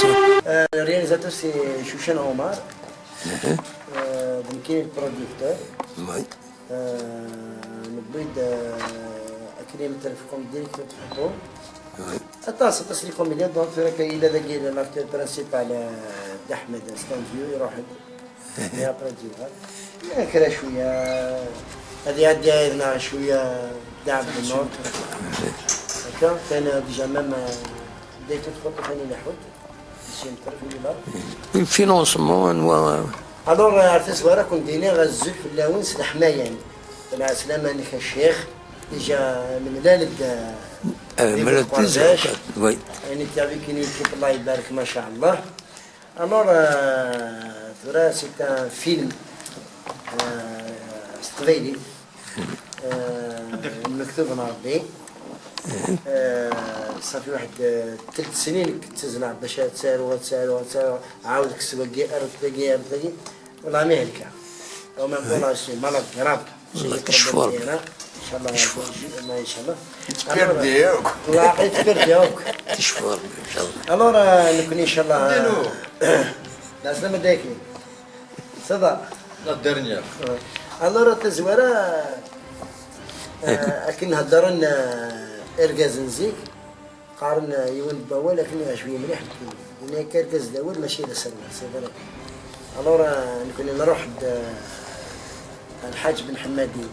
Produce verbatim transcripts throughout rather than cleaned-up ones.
Euh, le réalisateur, c'est Chouchen Omar. Euh, donc, il est le producteur. Oui. Euh, نبيد أكريم تلفكم ديريكت تحطوه. Oui. أطاس أطاس لي كوميديان، دونك راك إلا ذاك l'acteur principal، آه، أحمد ستانفيو يروح. Et après تجيبها. كرا شوية. هذه عندي عندنا شوية دعم بالنور. هكا كان déjà même، آه، ديريكت تحطو ثاني لحوت. Le financement, anwa? Alors, euh, ar tazwara, ad ken-d-iniɣ azul fell-awen s leḥmaya-nni. Lɛeslama-nnek a ccix, déjà nemlal-d, euh, di Buqerdac. Oui. Ayen i d-tawi kini l'équipe, Allah ibarek, ma sha Allah. Alors, euh, tura, c'est un film, euh, s teqbaylit. آه، المكتوب نهار الدين. آه، صافي واحد، آه، ثلاث سنين كنت تزرع باش تسال وتسال وتسال، عاود كسب كي ارض كي ارض كي. والله ما هلكا. وما نقول شي مالك قراب. الله تشفور. ان شاء الله. تشفور. الله ان شاء الله. تكبر ديالك. الله يعطيك تكبر ديالك. تشفور ان شاء الله. الور نكون ان شاء الله. دينو. لا سلام داكي. صافا. La dernière. الور تزوارا. آه، أكن هضرن، آه، إرجاز نزيك. قارن، آه، يون بوا، لكن يعجبني مليح الكلمة. هناك إرجاز داود ماشي إلا سلمان، c'est vrai. Alors، آه، نكون نروح د، آه، الحاج بن حمادي،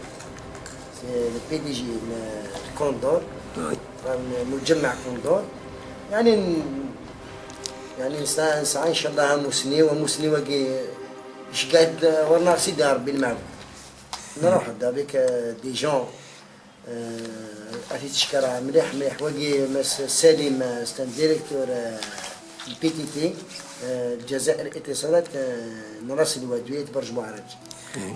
c'est le P D G ن Condor. Oui. مجمع كوندور. يعني ن-، يعني نسعى، نسعى إن شاء الله موسني وموسني وقي إش قاعد ورنا سيدي ربي المعبود. نروح avec des gens، آه، أتي تشكر مليح مليح. وقي مس سليم، آه، c'est un directeur، آه، P T T، آه، الجزائر اتصالات، آه، نراس الوادوية برج معرج.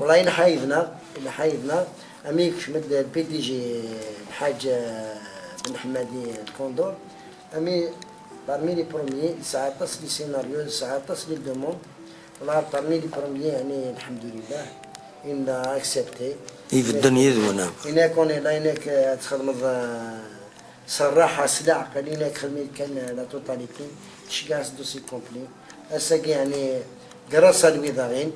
والله إلا حايدنا، إلا حايدنا، أمي كشمد ال P D G الحاج، آه، بن حمادي الكوندور. أمي parmi les premiers، ساعة تصلي سيناريو، ساعة تصلي دوموند. والله parmi les premiers، يعني الحمد لله. إن accepté. يبدن يدونا. إنك كون لا إنك تخدم صراحة سلاح، قال إنك خدمي كان la totalité. شكاس دوسي كومبلي. أساقي يعني قرصة الويضاغين.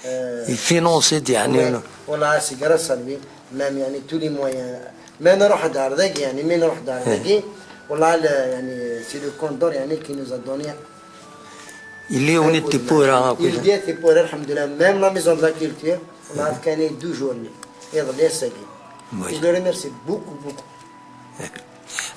آه، يفينونسي دي يعني. والله c'est grâce à lui. Même يعني tous les moyens. ما نروح دار ذاكي يعني، ما نروح دار ذاكي. والله لا، يعني c'est le Condor يعني qui nous a donné. اللي وني تيبورا. اللي تيبورا الحمد لله. Même la maison de la culture. والله كان deux jours لي. يضل يا ساقي. Je le remercie beaucoup beaucoup.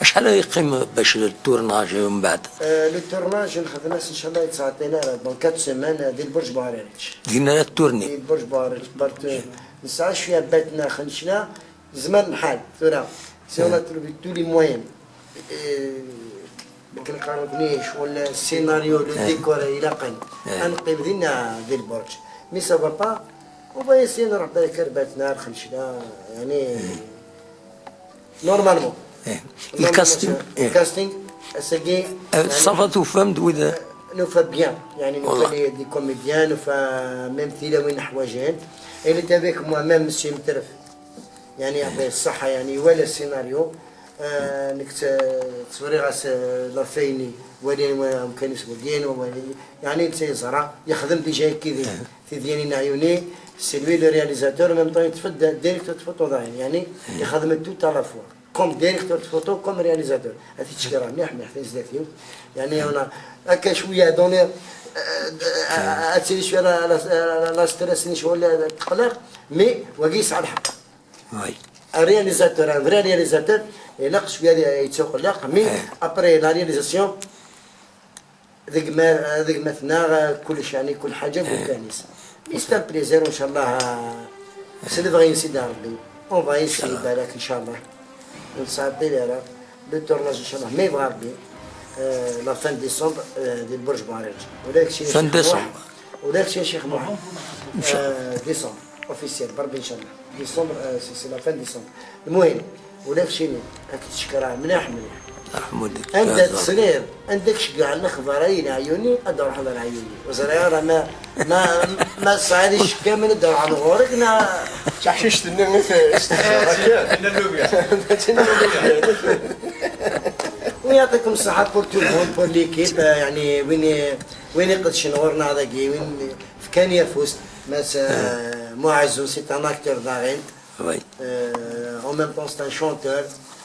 شحال يقيم باش التورناج من بعد؟ آه، le tournage نخدم ان شاء الله يتساعدينا dans quatre semaines ديال برج بوهريريتش. دينا التورني. ديال برج بوهريريتش، بارت-، نسعى شويه باتنا خنشنا، زمان الحال، ثورة. Si on a trouvé tous les moyens. آه، ما كنقارنيش ولا السيناريو، le décor الى قن. نقيم دينا ديال برج. Mais ça va pas. On va essayer نروح بالك رباتنا خنشنا، يعني. Normalement. إيه. الكاستينغ، إيه. الكاستينغ، اساكي، آه، يعني صافا توفام دويدا. نوفا بيان، يعني نوفا والله. لي دي كوميديان، نوفا ميم تيلا وين حواجين. اللي تابعك موا ميم مسيو مترف. يعني يعطيه الصحة، يعني ولا السيناريو. آه، نكت-، تصوري غاس، آه، لافيني، ولي وكان اسمه دين، وولي، يعني تيزرع، يخدم ديجا كيفين. تيديانين عيوني، c'est lui le réalisateur، même temps يتفد ديريكتور تفوتو ضاين، يعني يخدم tout à la fois، comme directeur de photo، comme réalisateur. هذه تشكيرة مليح مليح في زداتيو. يعني أنا هكا شوية دوني، آه، آه، آه، أتسيري شوية لا، لا، لا، لا ستريس، شوية لا تقلق، mais وقيس على الحق. Oui. Un réalisateur، un vrai réalisateur، يلق شوية يتسوق اللق، mais après la réalisation، ذيك ما، ذيك ما ثنا، كلش يعني، كل حاجة بإمكانيس. Mais c'est un plaisir، وإن شاء الله، آه، سي لو فغي نسيدي ربي. On va essayer بالك إن شاء الله. نساعد ديالها. Le tournage إن شاء الله، ما يبغى ربي. آه، la fin décembre، آه، ديال برج باريج. ولا شي fin décembre. ولا شي شيخ محمد. إن شاء الله. آه، décembre. Officiel، بربي إن شاء الله. Décembre، آه، c'est، c'est la fin décembre. المهم، ولا شي راك تشكرها مليح مليح. يرحمو والديك. عندك تصوير، عندك شكا على الأخبار، أين عيوني؟ أدور حضر عيوني. وزريارة ما، ما، ما صعدش كامل أدور عن غورك، نا. تحشيشت الناس. أنا اللوبيا. يعطيكم الصحة pour tout le monde, pour l'équipe, euh, يعني وين وين يقدشن غورنا داكي وين فكان يفوز ماس آه، معز c'est un acteur داغين. Oui. Euh, en même temps, c'est un chanteur.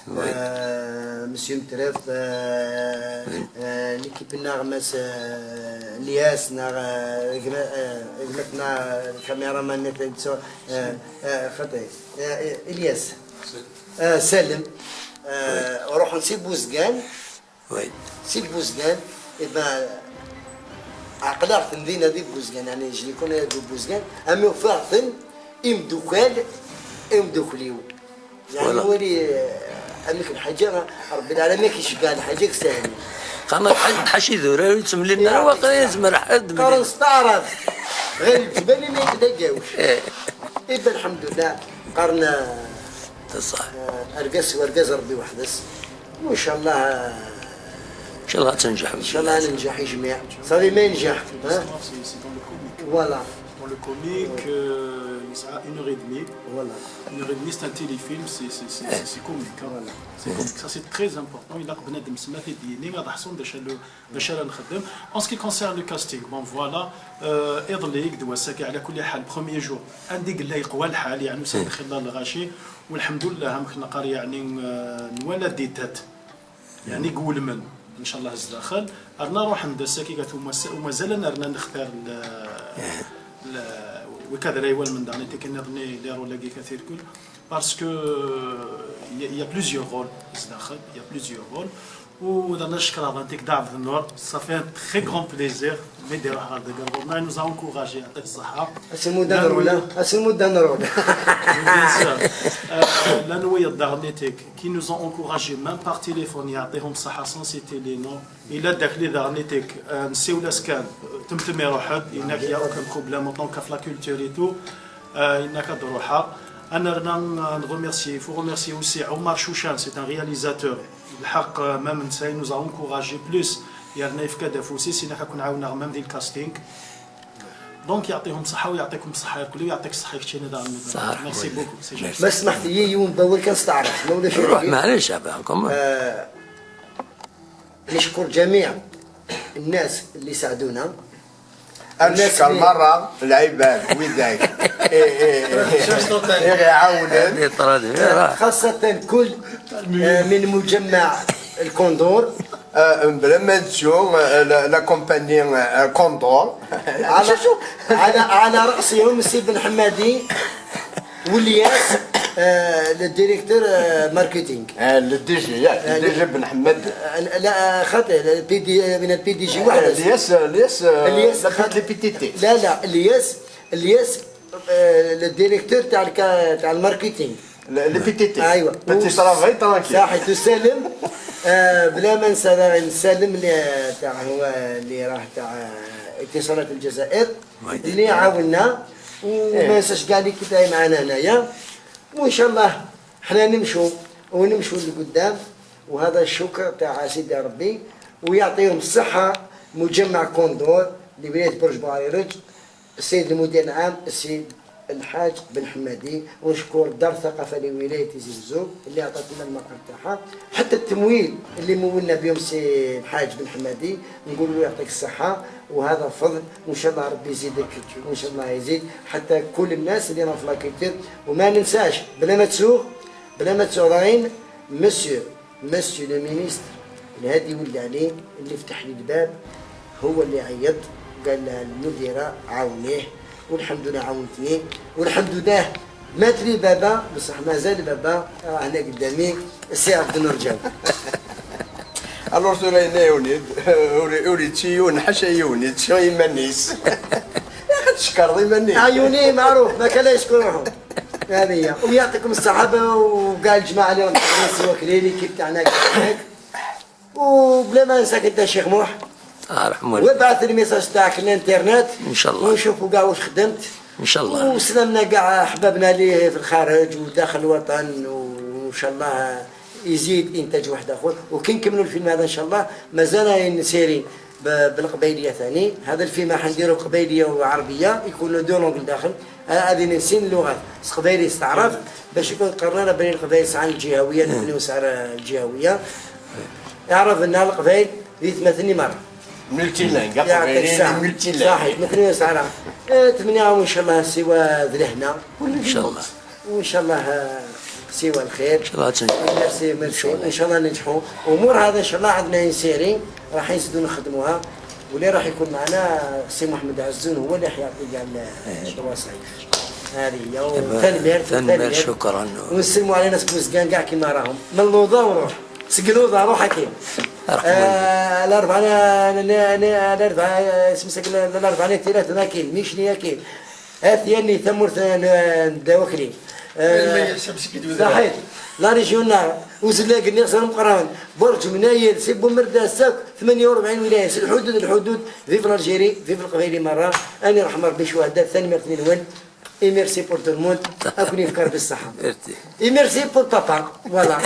Oui. Euh, Monsieur Mtref, euh, euh, l'équipe ناغ ماس آه، الياس ناغ آه، قلتنا الكاميرا مان آه، آه، خطي آه، الياس آه، سالم آه، روحوا نسي بوزقان Oui. Si Bouzgan, eh ben, عقلاغ تندينا دي بوزقان يعني جليكون دي بوزقان أمي وفاغتن إمدوكال إمدوكليو يعني Voilà. ولي أمك الحاجة ربي العالمين كيشبع الحاجة كسهل قام حاشي ذورة يتملي لنا واقع يزمر حد قرن استعرف غير الجبال ما يتدقاوش إبا الحمد لله قرنا صح. آه، أرقس وأرقس ربي وحدس وإن شاء الله ان شاء الله تنجح. إن شاء الله ننجح يا جميع صافي ما ينجح ها C'est c'est dans le comique. Voilà Dans le comique, euh, il sera une heure et demie. Voilà Une heure et demie, c'est un téléfilm, c'est c'est- c'est- c'est comique. Hein. C'est comique. Ça, c'est très important. Il a بنادم سما في ديني غادا حصل باش له باش انا نخدم. En ce qui concerne le casting, bon voilà, euh, اضليك دواساكي على كل حال premier jour عندي قال لي يقوى الحال يعني وسند خلال الغاشي والحمد لله هم كنا قاري يعني آه، نوالا دي تات يعني قول من ان شاء الله الزداخل ارنا روح عند الساكي قالت وما س- ومازال انا ارنا نختار ال- ال- وكذا رايوال من داني تكن نظني لي رولاكي كثير كل parce que il y a- il y a plusieurs rôles الزداخل il y a plusieurs rôles ودرنا الشكر على ديك دعم النور. Ça fait un très grand plaisir. ميدي راح غادي قال والله nous a encouragé يعطيك الصحه. اسمو دانرولا اسمو دانرولا Bien sûr. Euh, la nouvelle d'Arnetek qui nous ont encouragé même par téléphone يعطيهم الصحة sans citer les noms. إلا داخلي d'Arnetek نسيو لاسكان تم تم يروح هناك il y a aucun problème en tant que la culture et tout. هناك دروحة. انا رنا نغوميرسي il faut remercier aussi عمر شوشان c'est un réalisateur الحق même نساي nous a encouragé plus يرنا يفكا دافوسي سينا كون عاونا même دي الكاستينغ. Donc يعطيهم الصحة ويعطيكم الصحة يا كل ويعطيك الصحة يا كتشيني دار صح. Merci beaucoup c'est gentil. ما سمحت لي يوم باول كنستعرف ما ولاش روح معليش هذا كوم. نشكر جميع الناس اللي ساعدونا نشكر مرة العباد ويداك إيه إيه إيه إيه يعاونن هذه طراد راه خاصة كل آه، من مجمع الكوندور آه، بلا ما نسيو آه، لا لا كومباني آه، كوندور على على على رأسهم السي بن حمادي والياس آه، le directeur آه، marketing آه، le DG يا le DG بن حماد آه، لا آه، خاطئ البي دي من البي دي جي واحد الياس الياس الياس لابيت لي بيتيتي لا لا الياس الياس آه، le directeur تاع الكا- تاع الماركتينغ لي بيتيتي ايوه بيتي ترافاي ترانكيل صحيح تسلم آه بلا ما ننسى راه نسلم اللي تاع هو اللي راه تاع اتصالات الجزائر اللي عاونا وما ننساش كاع اللي كنت معنا هنايا وان شاء الله حنا نمشوا ونمشوا لقدام وهذا الشكر تاع سيدي ربي ويعطيهم الصحة مجمع كوندور لولاية برج باريرج السيد المدير العام السيد الحاج بن حمادي ونشكر دار الثقافة لولاية تيزي وزو اللي عطاتنا المقر تاعها حتى التمويل اللي مولنا بهم السي الحاج بن حمادي نقول له يعطيك الصحة وهذا فضل وان شاء الله ربي يزيدك وان شاء الله يزيد حتى كل الناس اللي راهم في لاكولتور وما ننساش بلا ما تسوق بلا ما تسوق راين monsieur monsieur le ministre الهادي ولد علي اللي فتح لي الباب هو اللي عيط قال لها المديرة عاونيه والحمد لله عاونتني والحمد لله مات لي بابا بصح مازال بابا راه هنا قدامي السي عبد النور جاب الوغ ثورا هنا يونيد وري تشي يون حاشا يونيد شو يمانيس يا اخي تشكر يمانيس عيوني معروف ما كان لا يشكر روحه هذه هي ويعطيكم الصحة وكاع الجماعة اللي راهم يتفرجوا سوا كلي ليكيب تاعنا كاع هناك وبلا ما ننساك انت الشيخ موح اه رحمه الله. وابعث الميساج تاعك للانترنت إن شاء الله. ونشوفوا كاع واش خدمت ان شاء الله. وسلامنا كاع احبابنا اللي في الخارج وداخل الوطن وان شاء الله يزيد انتاج واحد اخر وكي نكملوا الفيلم هذا ان شاء الله مازال راهي سيري ب- بالقبايليه ثاني هذا الفيلم راح نديروا قبايليه وعربيه يكونوا دو لونغ لداخل آه، هذه نسين اللغات قبايلي استعرف باش يكون قررنا بين القبايل سعى الجهويه نبنيو سعر الجهويه Iɛraben-nneɣ Leqbayel d aytmaten i merra. Multilingue, aqbayli multilingue. Saḥit, ma tenniḍ ara. Eh, tmenniɣ-am, ncallah, siwa d lehna. Ncallah. Ncallah, eh, siwa lxir. Ncallah, ad tenǧeḥ. Merci, merci. Ncallah. Ncallah nenǧḥu. ومور هذا ncallah عندنا une série راح نزيدو نخدموها. واللي راح يكون معنا سي محمد عزون، هو اللي حيعطي كاع ال-، الوصايا. هذه هي. Tanemmirt, tanemmirt, شكرا. ونسلموا على ناس بوزقان كاع كيما راهم. من لوضة وروح. سق لوضة، روح أكيد. آه، الأربعة، أنا، أنا، أنا، الأربعة، آه، اسم سق ال-، الأربعة، أنا ثلاثة، أنا كاين، ميشني كاين. هاثياني ثمورت، آه، ن-، نداوكلي. آه، صحيت. لا ريجيون نار، وزلاق الناس المقران، برج منايل، سي بومرداس، ساك، ثمانية وأربعين ولاية، سي الحدود، الحدود، vive l'Algérie، vive القبايلي مرة، أنا رحم ربي شهداء، ثاني مرتين ون، et merci pour tout le monde، أكون يفكر بالصحة. Merci. Et merci pour papa، voilà.